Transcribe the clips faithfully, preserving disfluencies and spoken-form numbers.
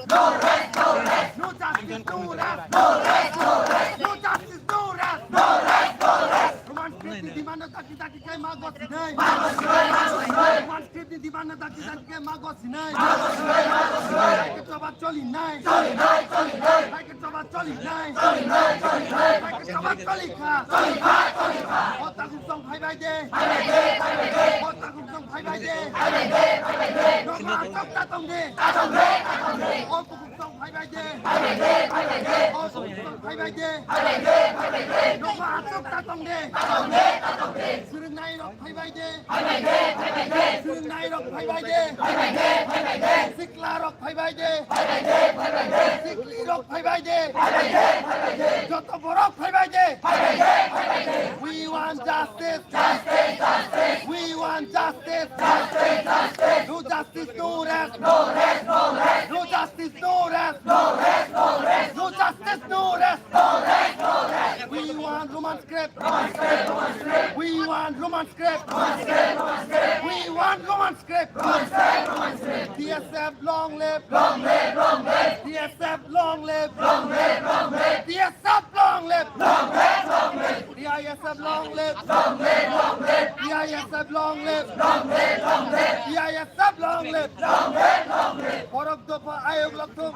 No rest, no rest. No justice, no rest. No rest, no rest. No justice, no rest. No rest, no rest. Roman script ni demand no daki daki khai mago sinai. Mago sinai, mago sinai. Roman script ni demand no daki daki khai mago sinai. Mago sinai, mago sinai. Hai ke choba choli nai. Choli nai, choli nai. Hai ke choba choli nai. Choli nai, choli nai. Hai ke choba choli kha. Choli kha, choli kha. O takhuk song phai bai de. Phai bai de, phai bai de. O takhuk song phai bai de. Phai bai de, phai bai de. Nogo achuk ta tong de. Ta tong de, ta tong de. O bukhuk song phai bai de. Phai bai de, phai bai de. O bukhuk song phai bai de. Phai bai de, phai bai de. Nogo achuk ta tong de. Ta tong de, ta tong de. Swrwng nai rok phai bai de. Phai bai de, phai bai de. Swrwng nai rok phai bai de. Phai bai de, phai bai de. Sikla rok phai bai de. Phai bai de, phai bai de. Sikli rok phai bai de. Phai bai de, phai bai de. Joto borok phai bai de. Phai bai de, phai bai de. We want justice. Justice, justice. We want justice. Justice, justice. No justice, no rest. No rest, no rest. No justice, no rest. No rest, no rest. No justice, no rest. No rest, no rest. We want Roman script. Roman script, Roman script. We want Roman script. Roman script, Roman script. We want Roman script. Roman script, Roman script. T S F long live. Long live, long live. T S F long live. Long live, long live. T S F long live. Long live, long live. T I S F long live. Long live, long live. T I S F long live. Long live, long live. T I S F long live. Long live, long live. Borok dopha ayok lokthung.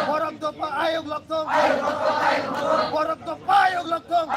Borok dopha ayok lokthung. Borok dopha ayok lokthung.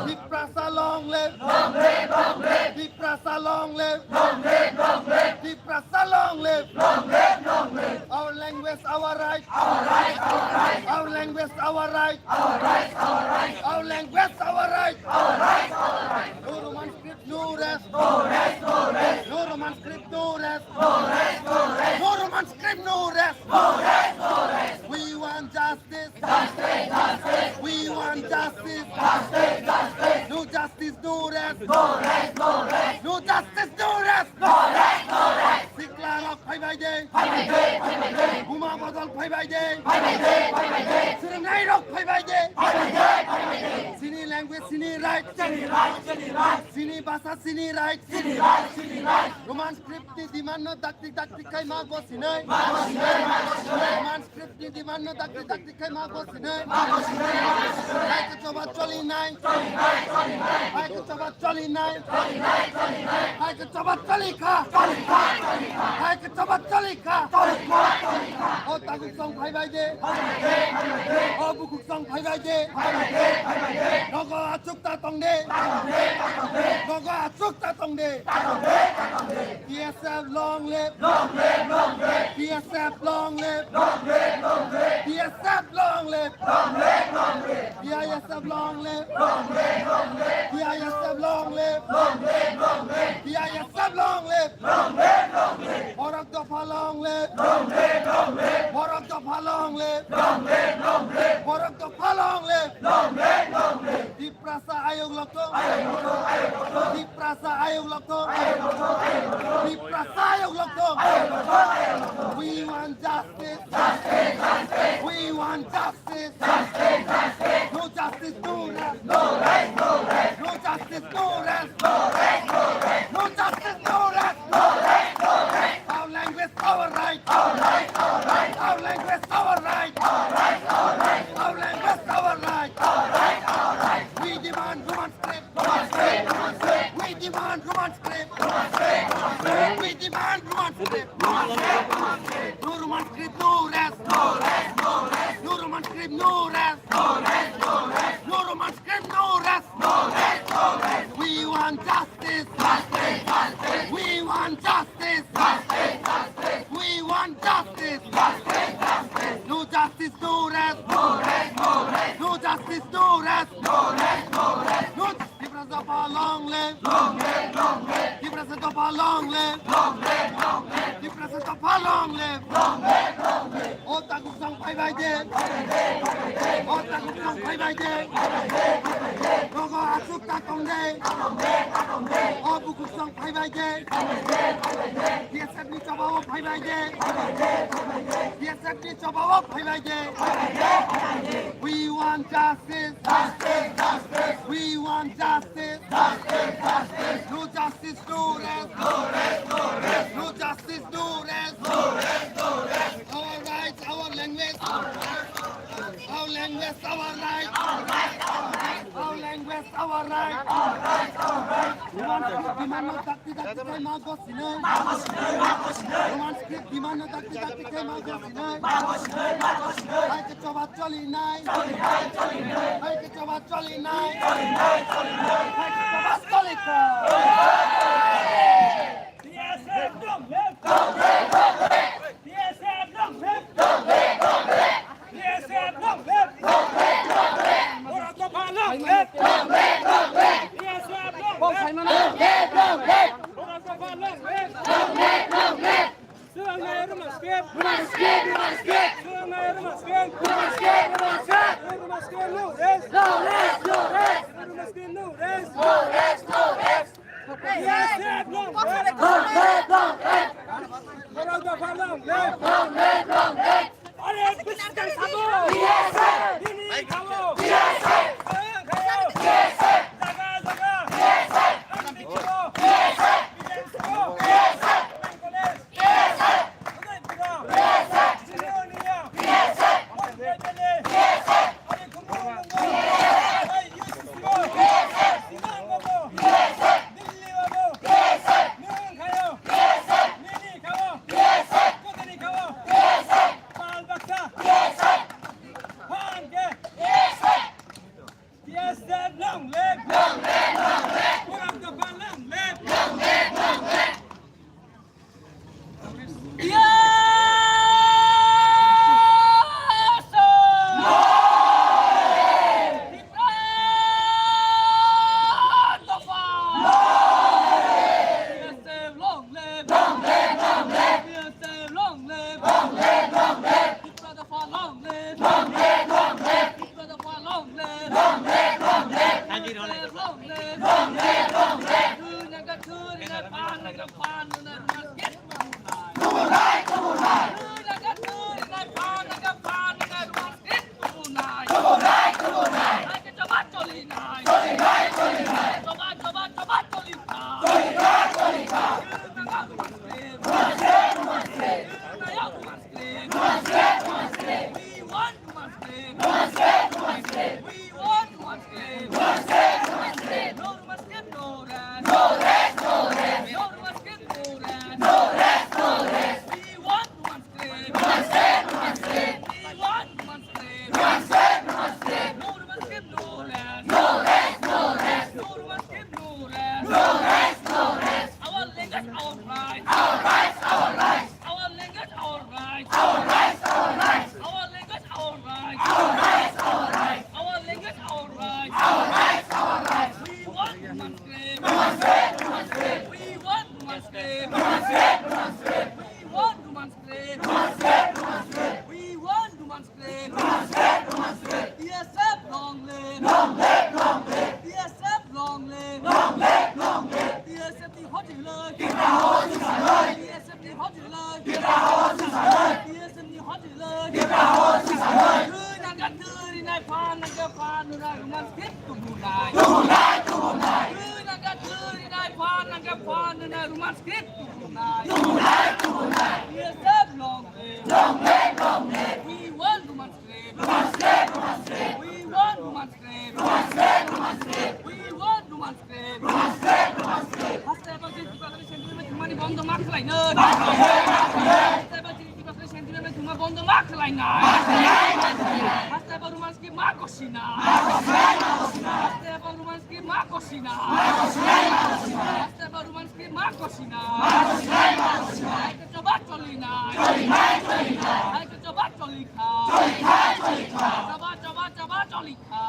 Tiprasa long live. Long live, long live. Tiprasa long live. Long live, long live. Tiprasa long live. Long live, long live. Our language, our right. Our right, our right. Our language, our right. Our right, our right. Our language, our right. Our right, our right. No Roman script, no rest. No rest, no rest. No Roman script, no rest. No rest, no rest. No Roman script, no rest. No rest, no rest. We want justice. Justice, justice. We want justice. Justice, justice. No justice, no rest. No rest, no rest. No justice, no rest. No rest, no rest. Sikla rok phai bai de. Phai bai de, phai bai de. Buma bodol phai bai de. Phai bai de, phai bai de. Swrwng nai rok phai bai de. Phai bai de, phai bai de. Chini language, chini right. Chini right, chini right. Chini bhasha, chini right. Chini right, chini right. Roman script ni demand no dakti dakti khai mago sinai. Mago sinai, mago sinai. Roman script ni demand no dakti dakti khai mago sinai. Mago sinai, mago sinai. Hai ke choba choli nai. Choli nai, choli nai. Hai ke choba choli nai. Choli nai, choli nai. Hai ke choba choli kha. Choli kha, choli kha. Hai ke choba choli kha. Choli kha, choli kha. O takhuk song phai bai de. Phai bai de, phai bai de. O bukhuk song phai bai de. Phai bai de, phai bai de. Nogo achuk ta tong de. Ta tong de, ta tong de. Nogo achuk ta tong de. Ta tong de, ta tong de. T S F long live. Long live, long live. T S F long live. Long live, long live. T S F long live. Long live, long live. T I S F long live. Long live, long live. T I S F long live. Long live, long live. T I S F long live. Long live, long live. Borok dopha long live. Long live, long live. Borok dopha long live. Long live, long live. Borok dopha long live. Long live, long live. Tiprasa ayok lokthung. Ayok lokthung, ayok lokthung. Tiprasa ayok lokthung. Ayok lokthung, ayok lokthung. Tiprasa ayok lokthung. Ayok lokthung, ayok lokthung. We want justice. Justice, justice. We want justice. Justice, justice. No justice, no rest. No rest, no rest. No justice, no rest. No rest, no rest. No justice, no rest. No rest, no rest. Our language, our right. Our right, our right. Our language, our right. Our right, our right. Our language, our right. Our right, our right. We demand Roman script. Roman script, Roman script. We demand Roman script. Roman script, Roman script. We demand Roman script. Roman script, Roman script. No Roman script, no rest. No rest, no rest. No Roman script, no rest. No rest, no rest. No Roman script, no rest. No rest, no rest. We want justice. Justice, justice. We want justice. Justice, justice. We want justice. Justice, justice. No justice, no rest. No rest, no rest. No justice, no rest. No rest, no rest. No Tiprasa dopha long live. Long live, long live. Tiprasa dopha long live. Long live, long live. Tiprasa dopha long live. Long live, long live. O takhuk song phai bai de. O takhuk song phai bai de. Nogo achuk ta tong de. O bukhuk song phai bai de. T S F ni choba o phai bai de. T S F ni choba o phai bai de. We want justice. Justice, justice. We want justice. Justice, justice. No justice, no rest. No rest, no rest. No justice, no rest. No rest, no rest. Our language, our right. Roman script demand no dakti dakti khai ma gosinai. Roman script demand no dakti dakti khai ma gosinai. Hai ke choba choli nai. Hai ke choba choli nai. Hai ke choba choli nai. B S F long live! B S F long live! B S F long live! Borok dopha long live! B S F long live! Borok dopha long live! Swrangnai Roman script! Roman script! Roman script! Swrangnai Roman script! Roman script! Roman script! Roman script! No rest! No rest! Roman script! No rest! No rest! No rest! B S F long live! Long live, long live! Borok dopha long live! Long live, long live! Are, biscuit sabo! B S F! Bini khao! B S F! Khao, khao! B S F! Jaga, jaga! B S F! Ang bikiro! B S F! Bini sabo! B S F! Bangladesh! Long live! Long live! Long live! Borok dopha long live! Long live! Long live! Long live, long live, long live. Long live, long live, long live. Long live, long live. Thwina kha thwina, phanna kha phanna, Roman script. Thwina kha thwina, phanna kha phanna, Roman script. Hai khe choba choli nai. Choba, choba, choba choli kha. Thwina kha Roman script. Thwina kha Roman script. We want Roman script. Roman script, Roman script. We want Roman script. Roman script, Roman script. No Roman script, no rest. No Roman script, no rest. No Roman script, no rest. No rest, no rest. We want Roman script. Roman script, Roman script. We want Roman script. Roman script, Roman script. No Roman script, no rest. No rest, no rest. No Roman script, no rest. No rest, no rest. Our language, our rights. Our rights, our rights. Our language, our rights. Our rights, our rights. Our language, our rights. Our rights, our rights. Our language, our rights. Our rights, our rights. We want Roman script. Roman script, Roman script. We want Roman script. Roman script, Roman script. We want Roman script. Roman script, Roman script. We want Roman script. Roman script, Roman script. B S F long live. Long live, long live. B S F long live. Long live, long live. B S F ni hoti lai. Kipra hoti lai. B S F ni hoti lai. Kipra hoti lai. B S F ni hoti lai. Kipra hoti lai. Thwina kha thwina, phanna kha phanna, Roman script tubunai. Tubunai, tubunai. Thwina kha thwina, phanna kha phanna, Roman script tubunai. Tubunai, tubunai. B S F long live. Long live, long live. We want Roman script. Roman script, Roman script. We want Roman script. Roman script, Roman script. We want Roman script. Roman script, Roman script. Haste ba jil kiba kare sentiment thumani bondo ma khlainai. Haste ba jil kiba kare sentiment thuma bondo ma khlainai. Haste ba Roman script ma kosinai. Haste ba Roman script ma kosinai. Haste ba Roman script ma kosinai. Hai khe choba choli nai. Hai khe choba choli kha. Choba, choba, choba choli kha.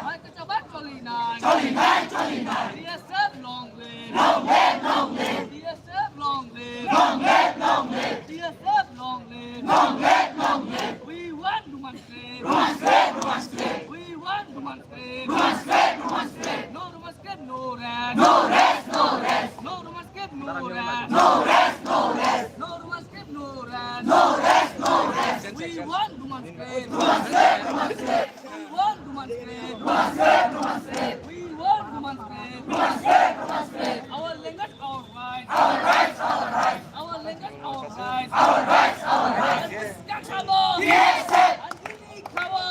Hai khe choba choli nai. B S F long live. Long live, long live. B S F long live. Long live, long live. B S F long live. Long live, long live. We want Roman script. Roman script, Roman script. We want Roman script. Roman script, Roman script. No Roman script, no rest. No rest, no rest. No Roman script, no rest. No rest, no rest. No Roman script, no rest. No rest, no rest. We want Roman script. Roman script, Roman script. We want Roman script. Roman script, Roman script. We want Roman script. Roman script, Roman script. Our language, our rights. Our rights, our rights. Our language, our rights. Our rights, our rights. Ang sabo. B S F. Ang bini khao.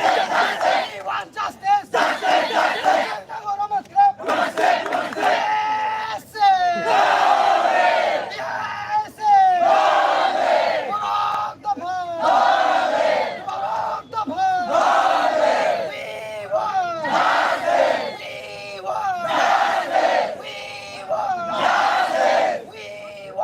We want justice! Justice! Justice! Roman script! Roman script! Roman script! Yes! Yes! Borok dopha! Borok dopha! We want justice! We want justice! We want justice! We want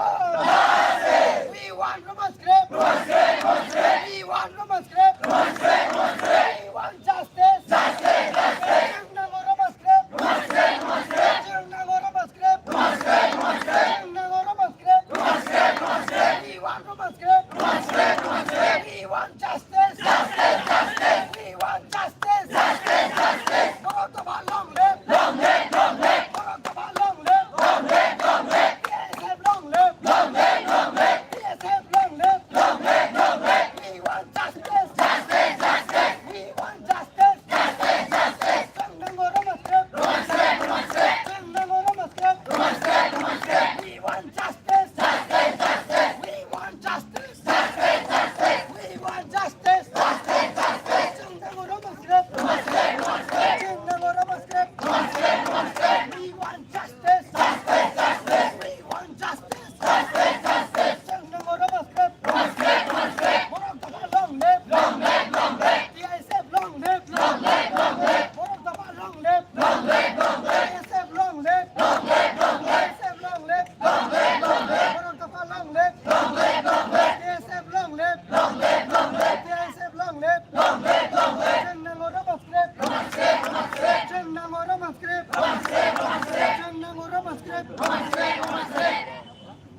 justice! We want Roman script! Roman script! Roman script! We want Roman script! Roman script! Roman script! We want justice! Justice! Justice! Chwng nango Roman script! Roman script! Roman script! Chwng nango Roman script! Roman script! Chwng nango Roman script! Roman script! Roman script! We want Roman script! Roman script! Roman script! We want justice! Justice! Justice! We want justice! Justice! Justice! Borok dopha long live! Long live! Long live! Borok dopha long live! Long live! Long live! T S F long live! Long live! Long live! T S F long live! Long live! Long live! We want justice! Justice! Justice! We want justice! Justice! Justice! Chwng nango Roman script! Roman script! Roman script! Chwng nango Roman script! Roman script! Roman script! We want justice! Justice! Justice! We want justice! Justice! Justice! We want justice! Justice! Justice! Chwng nango Roman script! Roman script! Roman script! Chwng nango Roman script! Roman script! Roman script! We want justice! Justice! Justice! We want justice! Justice! Justice! Chwng nango Roman script! Roman script! Roman script! Borok dopha long live! Long live! Long live! T S F long live! Long live! Long live! Borok dopha long live! Long live! Long live! T S F long live! Long live! Long live! T S F long live! Long live! Long live! Borok dopha long live! Long live! Long live! T S F long live! Long live! Long live! T S F long live! Long live! Long live! Chwng nango Roman script! Roman script! Roman script! Chwng nango Roman script! Roman script! Roman script! Chwng nango Roman script! Roman script! Roman script!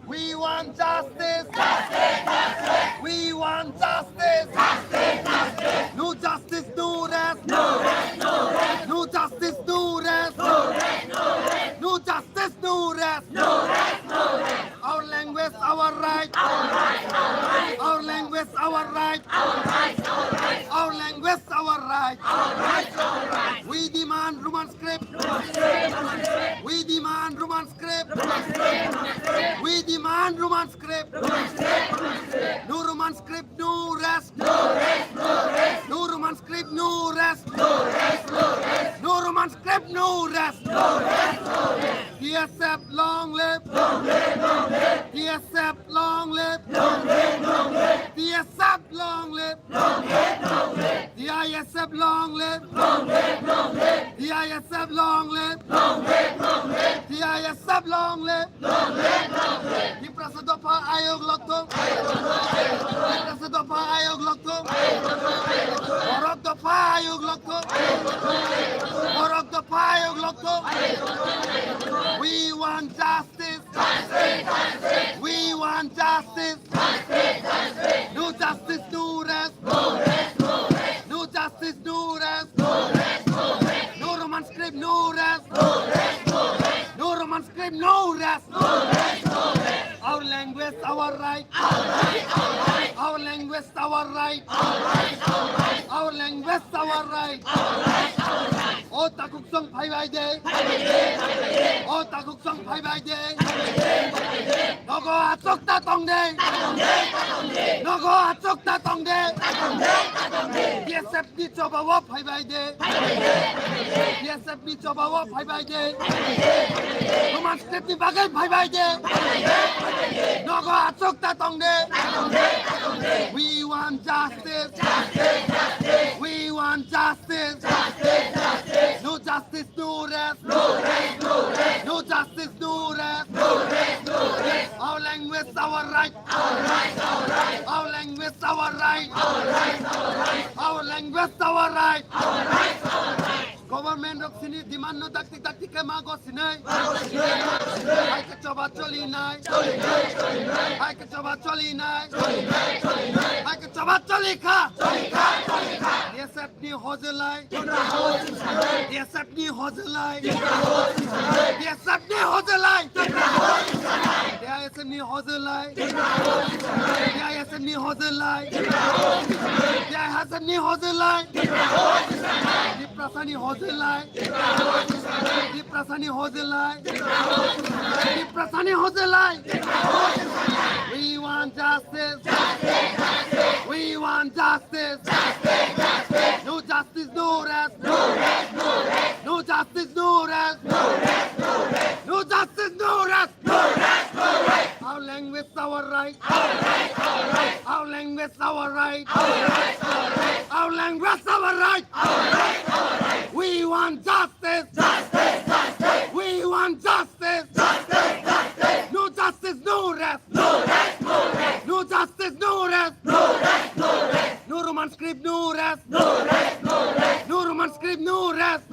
We want justice! Justice! Justice! We want justice! Justice! Justice! No justice, no rest! No rest! No rest! No justice, no rest! No rest! No rest! No justice, no rest! No rest! No rest! Our language, our right! Our right! Our right! Our language, our right! Our right! Our right! Our language, our right! Our right! Our right! We demand Roman script! Roman script! Roman script! We demand Roman script! Roman script! Roman script! We demand Roman script! Roman script! Roman script! No Roman script, no rest! No rest! No rest! No Roman script, no rest! No rest! No rest! No Roman script, no rest! No rest! No rest! T S F long live! Long live! Long live! T S F long live! Long live! Long live! T S F long live! Long live! Long live! T I S F long live! Long live! Long live! T I S F long live! Long live! Long live! T I S F long live! Long live! Long live! Tiprasa dopha ayok lokthong! Tiprasa dopha ayok lokthong! Borok dopha ayok lokthong! Borok dopha ayok lokthong! We want justice! Justice! Justice! We want justice! Justice! Justice! No justice, no rest! No rest! No rest! No justice, no rest! No rest! No rest! No rest! No Roman script, no rest! No rest! No rest! No Roman script, no rest! No rest! No rest! Our language, our right! Our right! Our right! Our language, our right! Our right! Our right! Our language, our right! Our right! Our right! O takhuk song phai bai de. O takhuk song phai bai de. Nogo achuk ta tong de. Nogo achuk ta tong de. B S F ni choba o phai bai de. B S F ni choba o phai bai de. Roman script ni bagwi phai bai de. Nogo achuk ta tong de. We want justice. We want justice. No justice, no rest. No justice, no rest. Our language, our right. Our language, our right. Our language, our right. Government rok sini demand no dakti dakti khe mago sinai. Hai khe choba choli nai. Hai khe choba choli nai. Hai khe choba choli kha. B S F ni hojlai. B S F ni hojlai. B S F ni hojlai. B I S F ni hojlai. B I S F ni hojlai. B I S F ni hojlai. Tiprasani hojlai. Tiprasani hojlai. Tiprasani hojlai. We want justice. We want justice. No justice, no rest. No justice, no rest. No justice, no rest. Our language, our right. Our language, our right. Our language, our right. We want justice. We want justice. No justice, no rest. No justice, no rest. No Roman script, no rest. No Roman script, no rest.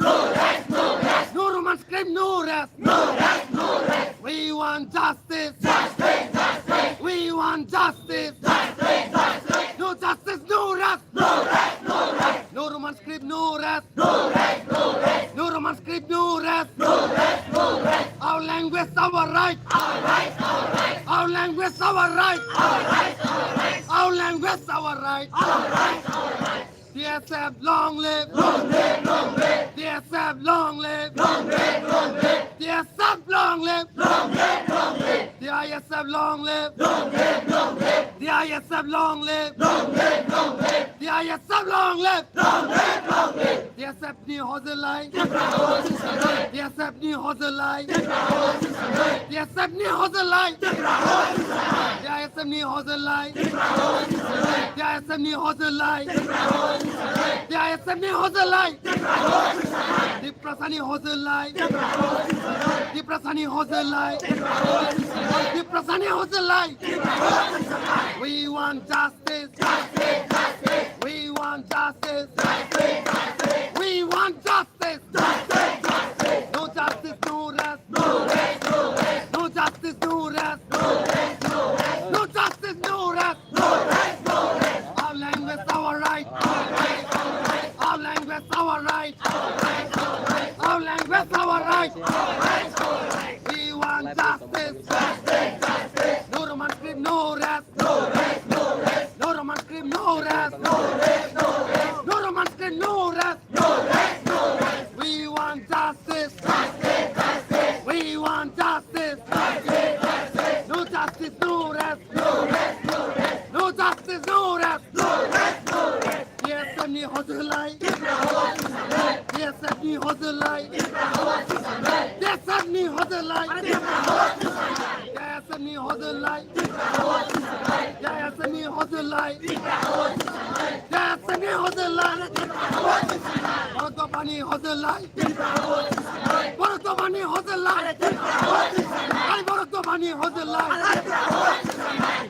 No Roman script, no rest. We want justice. We want justice. No justice, no rest. No Roman script, no rest. No Roman script, no rest. Our language, our right. Our language, our right. Our language, our right. B S F long live. Long live, long live. B S F long live. Long live, long live. B S F long live. Long live, long live. B I S F long live. Long live, long live. B I S F long live. Long live, long live. B I S F long live. Long live, long live. B S F ni hojlai. B S F ni hojlai. B S F ni hojlai. B I S F ni hojlai. B I S F ni hojlai. B I S F ni hojlai. Tiprasani hojlai. Tiprasani hojlai. Tiprasani hojlai. We want justice. We want justice. We want justice. No justice, no rest. No justice, no rest. No justice, no rest. Our language, our right. Our language, our right. Our language, our right. We want justice. No Roman script, no rest. No Roman script, no rest. No Roman script, no rest. We want justice. We want justice. No justice, no rest. No justice, no rest. B S F ni hojlai. B S F ni hojlai. B S F ni hojlai. B S F ni hojlai. B S F ni hojlai. B S F ni hojlai. Borok dophani hojlai. Borok dophani hojlai. Ai borok dophani hojlai.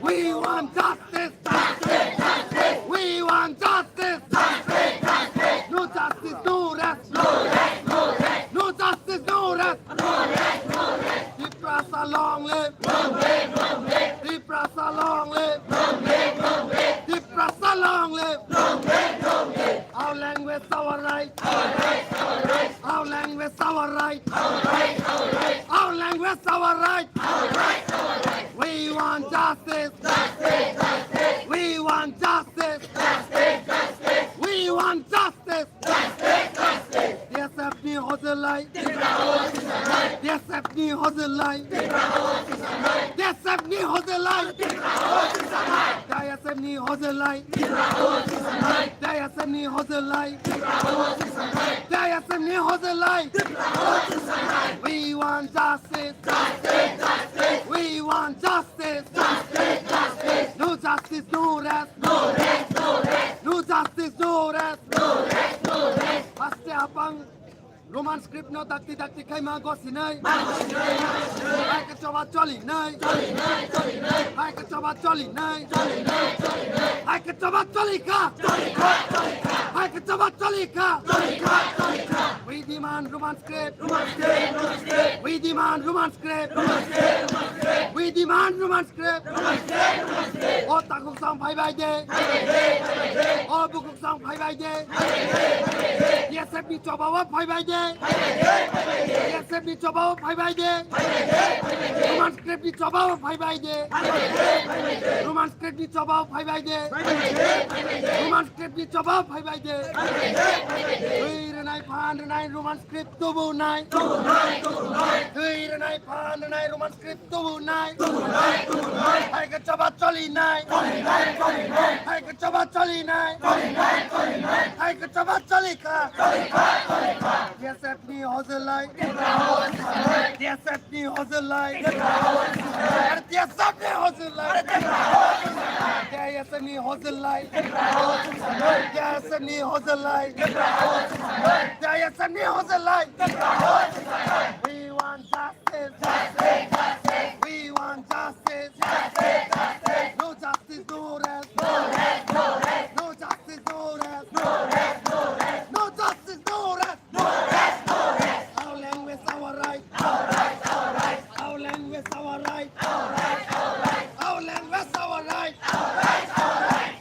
We want justice. We want justice. No justice, no rest. No justice, no rest. Tiprasa long live. Tiprasa long live. Tiprasa long live. Our language, our right. Our language, our right. Our language, our right. We want justice. We want justice. We want justice. B S F ni lai. T S F ni hozir lai. T S F ni hozir lai. T S F ni hozir lai. T S F ni hozir lai. T S F ni hozir lai. We want justice. We want justice. No justice, no rest. No justice, no rest. First-e apang Roman script no dakti dakti khai ma gosinai. Hai ke choba choli nai. Hai ke choba choli nai. Hai ke choba choli kha. Hai ke choba choli kha. We demand Roman script. We demand Roman script. We demand Roman script. O takhuk song phai bai de. O bukhuk song phai bai de. T S F ni choba o phai bai de. T S F ni choba o phai bai de. Roman script ni choba o phai bai de. Roman script ni choba o phai bai de. Roman script ni choba o phai bai de. Twi rwnai phan rwnai Roman script tubu nai. Twi rwnai phan rwnai Roman script tubu nai. Hai ke choba choli nai. Hai ke choba choli nai. Hai ke choba choli kha. T S F ni hozir lai. T S F ni hozir lai. Are T S F ni hozir lai. T S F ni hozir lai. T S F ni hozir lai. T S F ni hozir lai. We want justice. We want justice. No justice, no rest. No justice, no rest. No justice, no rest. Our language, our right. Our language, our right. Our language, our right.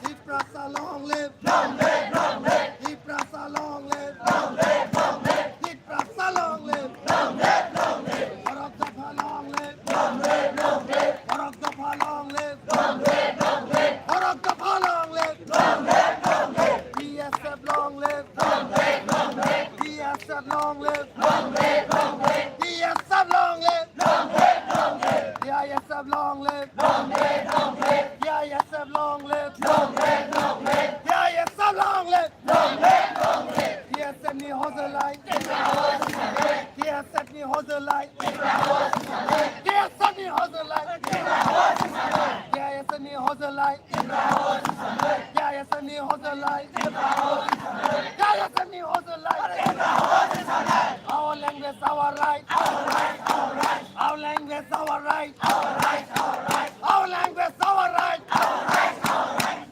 Tiprasa long live. Long live, long live. Tiprasa long live. Long live, long live. Tiprasa long live. Long live, long live. Borok Dopha long live. Long live, long live. Borok Dopha long live. Long live, long live. Borok Dopha long live. Long live, long live. T S F long live. Long live, long live. T S F long live. Long live, long live. T S F long live. Long live, long live. T I S F long live. Long live, long live. T I S F long live. Long live, long live. T I S F long live. Long live, long live. T S F ni hozir lai. T S F ni hozir lai. T S F ni hozir lai. T S F ni hozir lai. T S F ni hozir lai. T S F ni hozir lai. Our language, our right. Our language, our right. Our language, our right.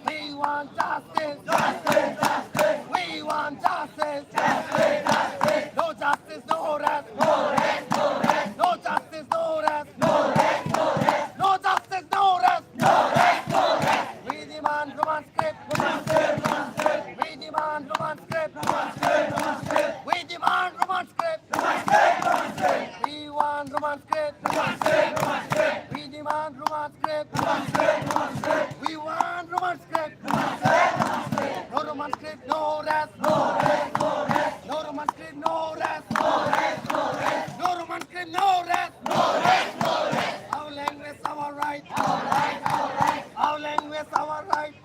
We want justice. We want justice. No justice, no rest. No justice, no rest. No justice, no rest. We demand Roman script. We demand Roman script. We demand Roman script. We want Roman script. We demand Roman script. We want Roman script. No Roman script, no rest. No Roman script, no rest. No Roman script, no rest. Our language, our right. Our language, our right.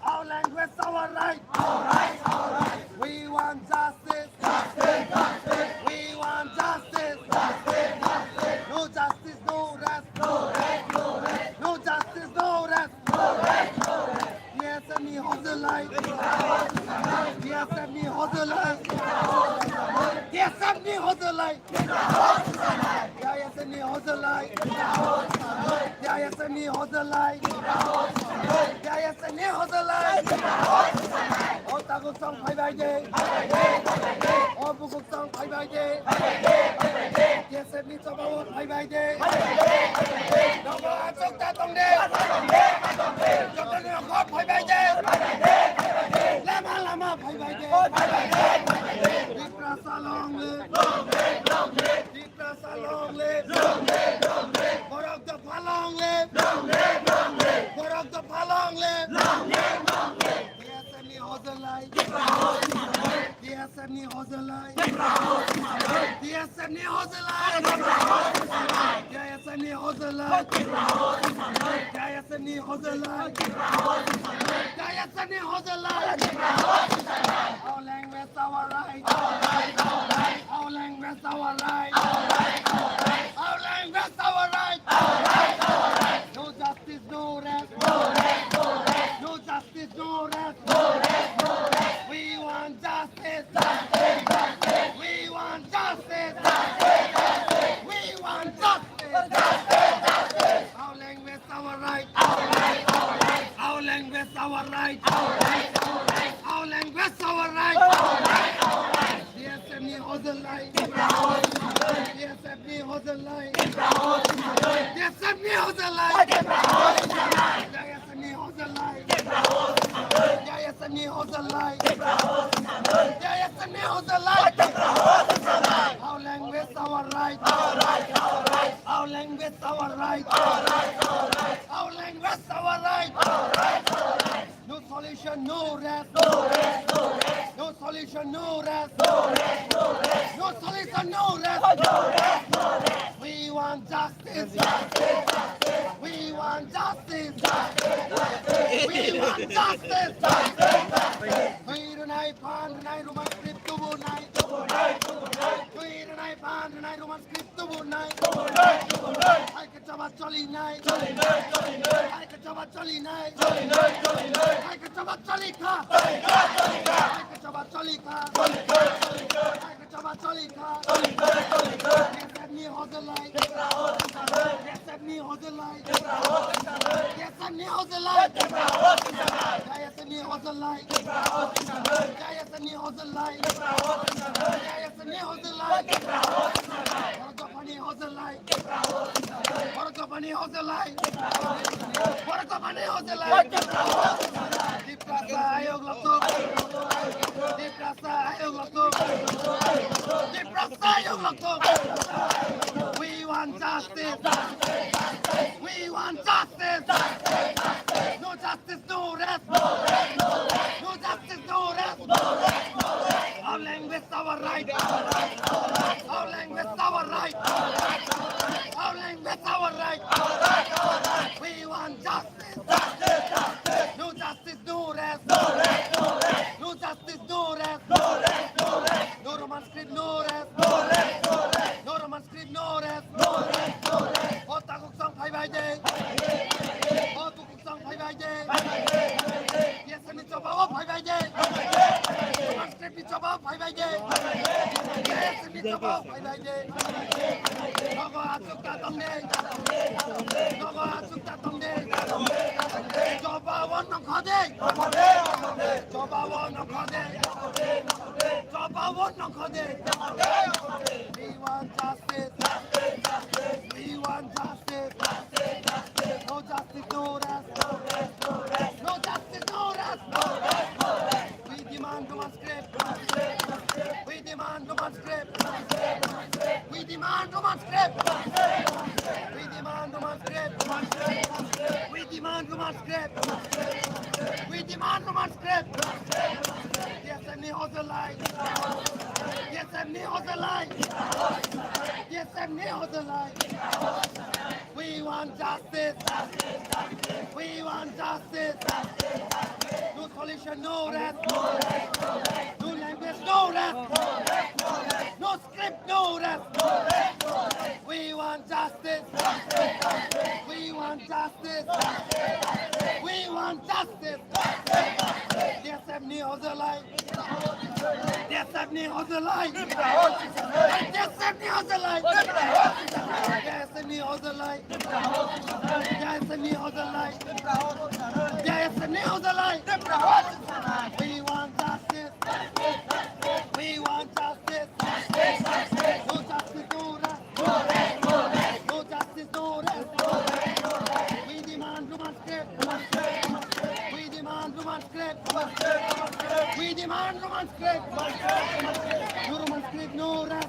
Our language, our right. We want justice. We want justice. No justice, no rest. No justice, no rest. T S F ni hozir lai. T S F ni hozir lai. T S F ni hozir lai. T I S F ni hozir lai. T I S F ni hozir lai. T I S F ni hozir lai. O takhuk song phai bai de. O bukhuk song phai bai de. T S F ni choba o phai bai de. Nogo achuk ta tong de. Joto ni nogo phai bai de. Lama lama phai bai de. Tiprasa long live. Tiprasa long live. Borok Dopha long live. Borok Dopha long live. T S F ni hozir lai. T S F ni hozir lai. Ni hozalai. K S F ni hozalai. K S F ni hozalai. K S F ni hozalai. Our language, our right. Our language, our right. Our language, our right. No justice, no rest. No justice, no rest. We want justice. We want justice. We want justice. Our language, our right. Our language, our right. Our language, our right. K S F ni hozalai. K S F ni hozalai. K S F ni hozalai. K S F ni hozalai. K S F ni hozalai. K S F ni hozalai. Our language, our right. Our language, our right. Our language, our right. No solution, no rest. No rest, no rest. No solution, no rest. No rest, no rest. No solution, no rest. No rest, no rest. We want justice. Justice, justice. We want justice. Justice, justice. We want justice. Justice, justice. Twi rwnai, phan rwnai, Roman script tubu nai. Tubu nai, tubu nai. Twi rwnai, phan rwnai, Roman script tubu nai. Tubu nai, tubu nai. Hai ka chaba choli nai. Choli nai, choli nai. Hai ka chaba choli nai. Choli nai, choli nai. Hai ka chaba choli kha. Choli kha, choli kha. Hai ka chaba choli kha. Choli kha, choli kha. Hai ka chaba choli kha. Choli kha, choli kha. K S F ni hozalai. K S F ni hozalai. K S F ni hozalai. K S F ni hozalai. K S F ni hozalai. K S F ni hozalai. Borok dophani hozalai. Borok dophani hozalai. Borok dophani hozalai. Tiprasa ayok lokthok. Tiprasa ayok lokthok. Tiprasa ayok lokthok. We want justice. We want justice. No justice, no rest. No justice, no rest. Our language, our right. Our language, our right. Our language, our right. We want justice. No justice, no rest. No justice, no rest. No Roman script, no rest. No Roman script, no rest. O takhuk song phai bai de. O takhuk song phai bai de. K S F ni chobao phai bai de. Roman script ni chobao phai bai de. K S F ni chobao phai bai de. Nogo achuk ta tong de. Nogo achuk ta tong de. Chobao nongkho de. Chobao nongkho de. Chobao nongkho de. We want justice. We want justice. No justice, no rest. No justice, no rest. We demand Roman script. We demand Roman script. We demand Roman script. We demand Roman script. We demand Roman script. We demand Roman script. K S F ni hozalai. K S F ni hozalai. K S F ni hozalai. We want justice. We want justice. No solution, no rest. No language, no rest. No script, no rest. We want justice. We want justice. We want justice. K S F ni hozalai. K S F ni hozalai. K S F ni hozalai. K S F ni hozalai. K S F ni hozalai. K S F ni hozalai. We want justice. We want justice. No justice, no rest. No justice, no rest. We demand Roman script. We demand Roman script. We demand Roman script. No Roman script, no rest.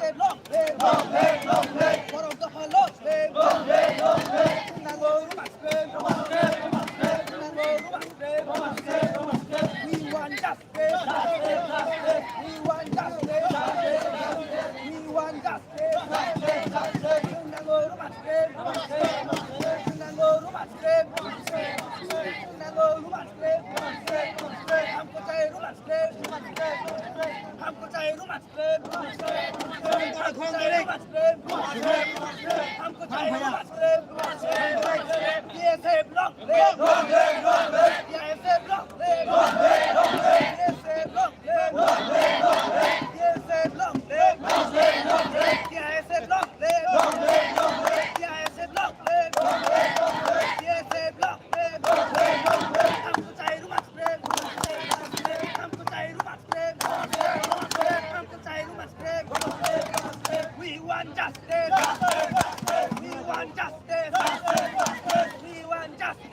S F long live! Long live, long live! Borok dopha long live! Long live, long live! Chwng nango Roma script! Roma script, Roma script! Chwng nango Roma script! Roma script, Roma script! We want justice! Justice, justice! We want justice! Justice, justice! We want justice! Justice, justice! Chwng nango Roma script! Roma script, Roma script! Chwng nango Roma script! Roma script, Roma script! Chwng nango Roma script! Roma script, Roma script! Hamko chai Roma script! Hamko chai Roma script! Hamko chai Roma script! Hamko chai Roma script! B S F long live! Long live, long live! B S F long live! Long live, long live! B S F long live! Long live, long live! B S F long live! Long live, long live! B S F long live! Long live, long live! B S F long live! Long live, long live! B S F long live! Long live, long live! Hamko chai Roma script! Hamko chai Roma script! Hamko chai Roma script! We want justice! We want justice! We want justice! We want justice! We want justice!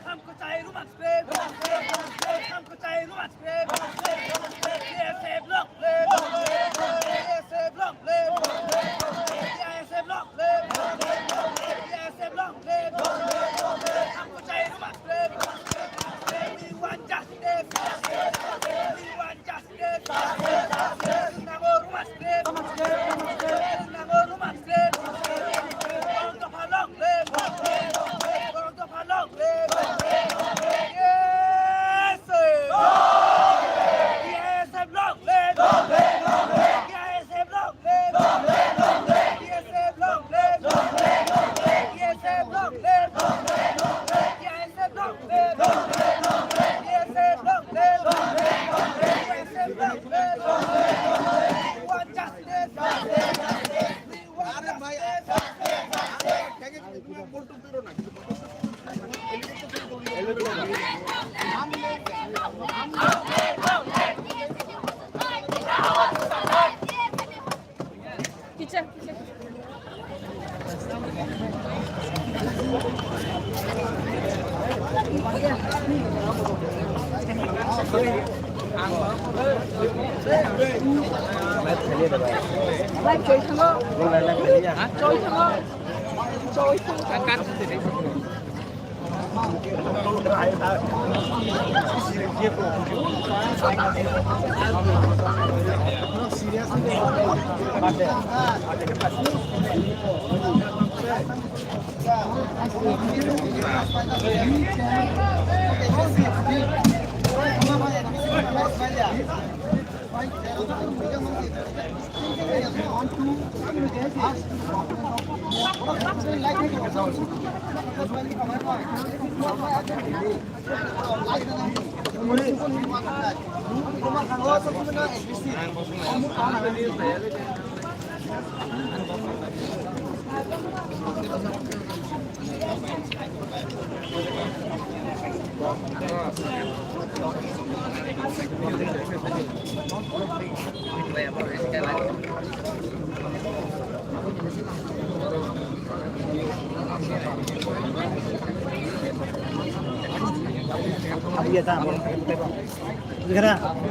Hamko chai Roma script! Hamko chai Roma script! B S F long live! B S F long live! B S F long live! B S F long live! Hamko chai Roma script! We want justice! We want justice! Chwng nango Roma script! Chwng nango Roma script! Borok dopha long live! Borok dopha long live! Yes, sir! B S F long live! B S F long live! Kicha, kicha. Choi thango. Choi thango. Choi thango.